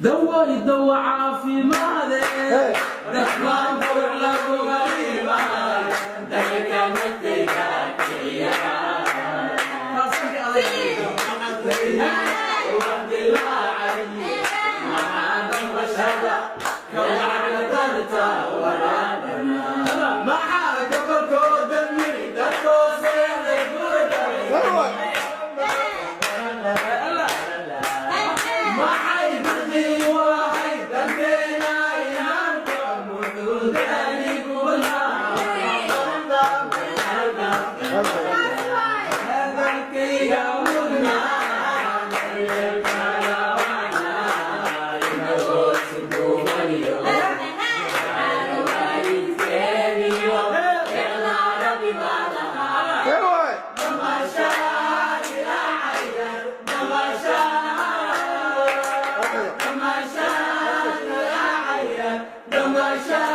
Daway dawa caafimaade, dadbaan dawr laguga dhiibay, dalka naftayda kiciya. Wax dilaacay maxaa damqashada ka wacna darta waraabana, maxaa gobolkooda yiri dadkoo seexday gurdaray, maxay dirqii wahay danteena inaan muxuudani hadalkayga mudnaa daryeelkana wacnaa inagoo suduumaniyo waalidkeeniyo deeqna baa lahaa. Waay. Damaashaad ilaacaya, damaashaad, damaashaad ilaacaya, damaashaad.